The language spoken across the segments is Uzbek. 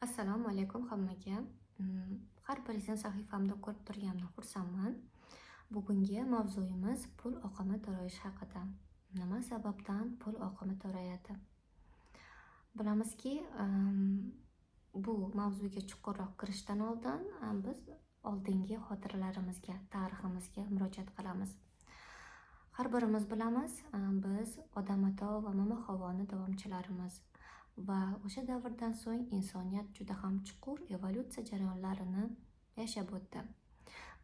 Assalomu alaykum hammaga. Har biringizni sahifamda ko'rib turganimdan xursandman. Bugungi mavzuyimiz pul oqimi torayishi haqida. Nima sababdan pul oqimi torayadi? Bilamizki, bu mavzuga chuqurroq kirishdan oldin biz oldingi xotiralarimizga, tariximizga murojaat qilamiz. Har birimiz bilamiz, biz Odam ato va Momo Havoni davomchilarimiz va o'sha davrdan so'ng insoniyat juda ham chuqur evolyutsiya jarayonlarini yashab o'tdi.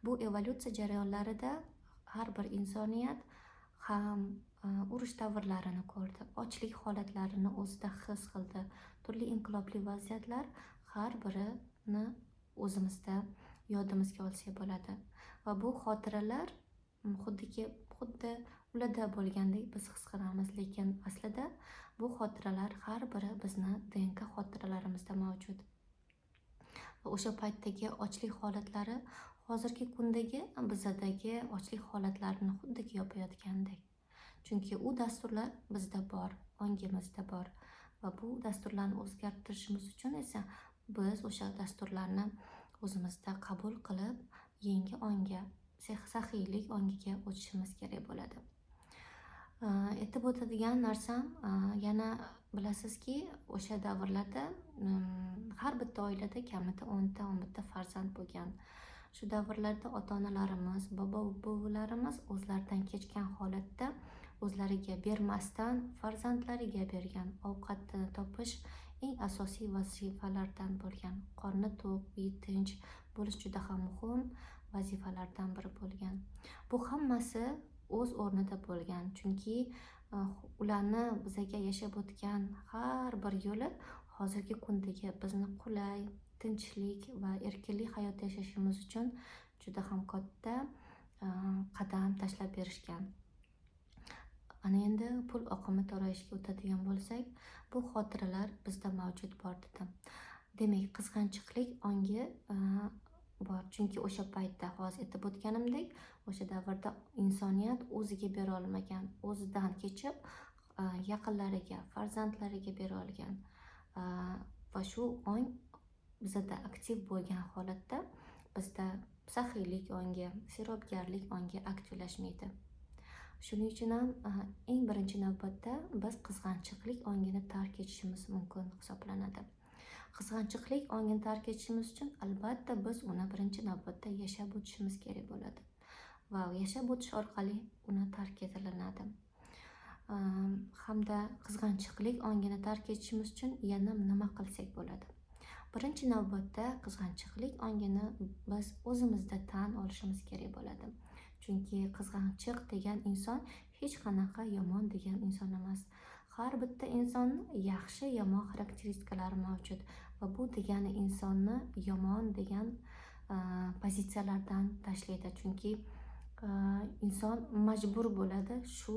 Bu evolyutsiya jarayonlarida har bir insoniyat ham urush davrlarini ko'rdi, ochlik holatlarini o'zida his qildi, turli inqilobli vaziyatlar har birini o'zimizda yodimizga olsak bo'ladi. Va bu xotiralar xuddi ularda bo'lgandek biz his qilamiz, lekin aslida bu xotiralar har biri bizni DNK xotiralarimizda mavjud. Va o'sha paytdagi ochlik holatlari hozirgi kundagi bizadagi ochlik holatlarini xuddiki yopayotgandek. Chunki u dasturlar bizda bor, ongimizda bor va bu dasturlarni o'zgartirishimiz uchun esa biz o'sha dasturlarni o'zimizda qabul qilib, yangi onga, saxiylik ongiga o'tishimiz kerak bo'ladi. Aytib o'tadigan narsam, yana bilasizki, o'sha davrlarda har bitta oilada kamida 10 ta, 11 ta farzand bo'lgan. Shu davrlarda ota-onalarimiz, bobo-buvilarimiz o'zlaridan kechgan holatda o'zlariga bermasdan farzandlariga bergan. Ovqatni topish eng asosiy vazifalardan bo'lgan. Qorni to'q, uyi tinch bo'lish juda ham muhim vazifalardan biri bo'lgan. Bu hammasi o'z o'rnida bo'lgan, chunki ularni bizaga yashab o'tgan har bir yo'li hozirgi kundagi bizni qulay, tinchlik va erkinlik hayot yashashimiz uchun juda ham katta qadam tashlab berishgan. Ana endi pul oqimi torayishga o'tadigan bo'lsak, bu xotiralar bizda mavjud bor dedim. Demak, qizg'anchiqlik ongi bor, chunki o'sha paytda, hozir aytib o'tganimdek, o'sha davrda insoniyat o'ziga bera olmagan, o'zidan kechib yaqinlariga, farzandlariga bera olgan va shu ong bizada aktiv bo'lgan holatda bizda saxiylik ongi, serobgarlik ongi aktivlashmaydi. Shuning uchun ham eng birinchi navbatda biz qizg'anchiqlik ongini tark etishimiz mumkin hisoblanadi. Qizg'anchiqlik ongini tark etishimiz uchun albatta biz uni birinchi navbatda yashab o'tishimiz kerak bo'ladi va yashab o'tish orqali uni tark etilinadi. Hamda qizg'anchiqlik ongini tark etishimiz uchun yana nima qilsak bo'ladi? Birinchi navbatda qizg'anchiqlik ongini biz o'zimizda tan olishimiz kerak bo'ladi. Chunki qizg'anchiq degan inson hech qanaqa yomon degan inson emas. Har bitta insonni yaxshi, yomon xarakteristikalari mavjud va bu degani insonni yomon degan pozitsiyalardan tashlaydi. Chunki inson majbur bo'ladi shu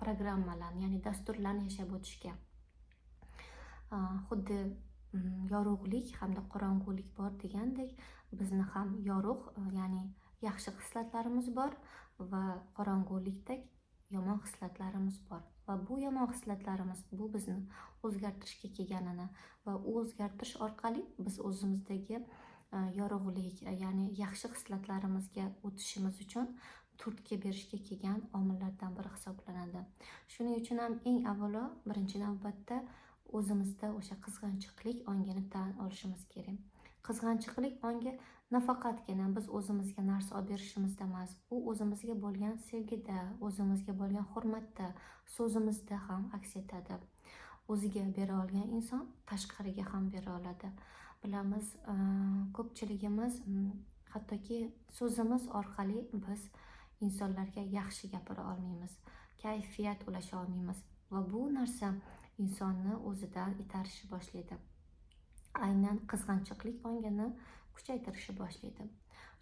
programmalarni, ya'ni dasturlarni yashab o'tishga. Xuddi yorug'lik hamda qorong'ulik bor degandek, bizni ham yorug', ya'ni yaxshi xislatlarimiz bor va qorong'ulikdek yomon xislatlarimiz bor. Va bu yomon xislatlarimiz bu bizni o'zgartirishga kelganini va u o'zgartirish orqali biz o'zimizdagi yorug'lik, ya'ni yaxshi xislatlarimizga o'tishimiz uchun turtki berishga kelgan omillardan biri hisoblanadi. Shuning uchun ham eng avvalo birinchi navbatda o'zimizda o'sha qizg'anchiqlik ongini tan olishimiz kerak. Qizg'anchiqlik ongi nafaqatgina biz o'zimizga narsa olib berishimizda emas, u o'zimizga bo'lgan sevgida, o'zimizga bo'lgan hurmatda, so'zimizda ham aks etadi. O'ziga bera olgan inson tashqariga ham bera oladi. Bilamiz, ko'pchiligimiz hattoki so'zimiz orqali biz insonlarga yaxshi gapira olmaymiz, kayfiyat ulasha olmaymiz va bu narsa insonni o'zidan itarishni boshlaydi. Aynan qizg'anchiqlik ongini kuchaytirishni boshlaydi.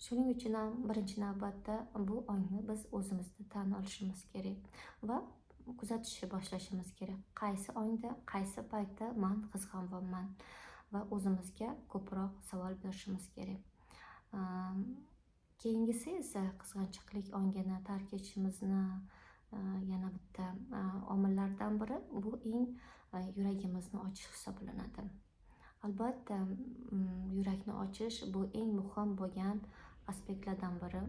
Shuning uchun ham birinchi navbatda bu ongni biz o'zimizda tan olishimiz kerak va kuzatishni boshlashimiz kerak. Qaysi ongda, qaysi paytda man qizg'anyapman va o'zimizga ko'proq savol berishimiz kerak. Keyingisi esa qizg'anchiqlik ongini tark etishimizni yana bitta omillardan biri bu eng yuragimizni ochish hisoblanadi. Albatta, yurakni ochish bu eng muhim bo'lgan aspektlardan biri.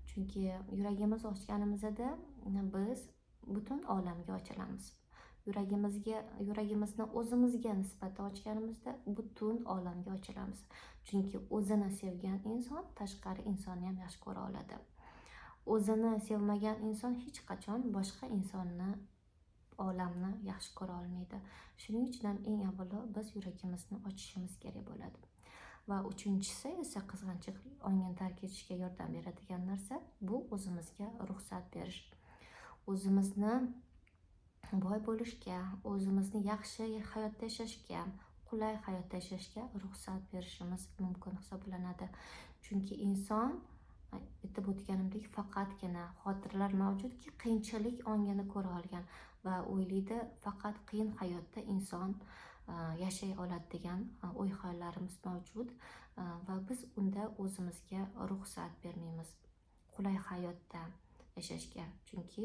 Chunki yuragimizni ochganimizda biz butun olamga ochilamiz. Yuragimizni o'zimizga nisbatan ochganimizda butun olamga ochilamiz. Chunki o'zini sevgan inson tashqari insonni ham yaxshi ko'ra oladi. O'zini sevmagan inson hech qachon boshqa insonni, olamni yaxshi ko'ra olmaydi. Shuning uchun ham eng avvalo biz yuragimizni ochishimiz kerak bo'ladi. Va uchinchisi esa qizg'anchiqlik ongini tark etishga yordam beradigan narsa bu o'zimizga ruxsat berish. O'zimizni boy bo'lishga, o'zimizni yaxshi hayotda yashashga, qulay hayotda yashashga ruxsat berishimiz mumkin hisoblanadi. Chunki inson, aytib o'tganimdek, faqatgina xotiralar mavjudki, qiyinchilik ongini ko'ra olgan va o'ylaydi, faqat qiyin hayotda inson yashay oladi degan o'y xayollarimiz mavjud va biz unda o'zimizga ruxsat bermaymiz qulay hayotda yashashga. Chunki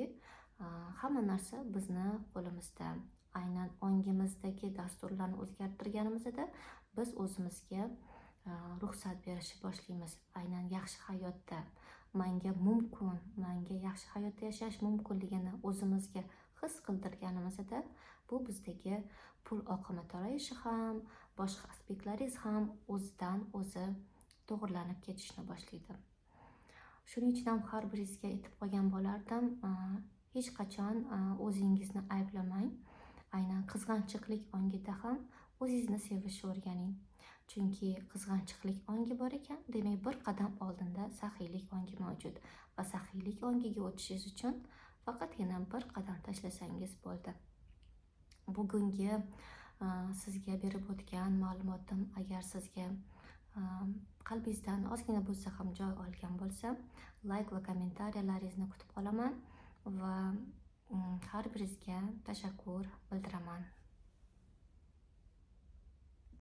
hamma narsa bizni qo'limizda. Aynan ongimizdagi dasturlarni o'zgartirganimizda biz o'zimizga ruxsat berishni boshlaymiz. Aynan yaxshi hayotda manga mumkin, manga yaxshi hayotda yashash mumkinligini o'zimizga his qildirganimizda bu bizdagi pul oqimi torayishi ham, boshqa aspektlaringiz ham o'zidan o'zi to'g'rilanib ketishni boshlaydi. Shuning uchun ham har biringizga aytib qolgan bo'lardim, hech qachon o'zingizni ayblamang. Aynan qizg'anchiqlik ongida ham o'zingizni sevishni o'rganing. Chunki qizg'anchiqlik ongi bor ekan, demak bir qadam oldinda saxiylik ongi mavjud va saxiylik ongiga o'tishingiz uchun faqatgina bir qadam tashlasangiz bo'ldi. Bugungi sizga berib o'tgan ma'lumotim agar sizga qalbingizdan ozgina bo'lsa ham joy olgan bo'lsa, layk va kommentariyalaringizni kutib qolaman va har biringizga tashakkur bildiraman.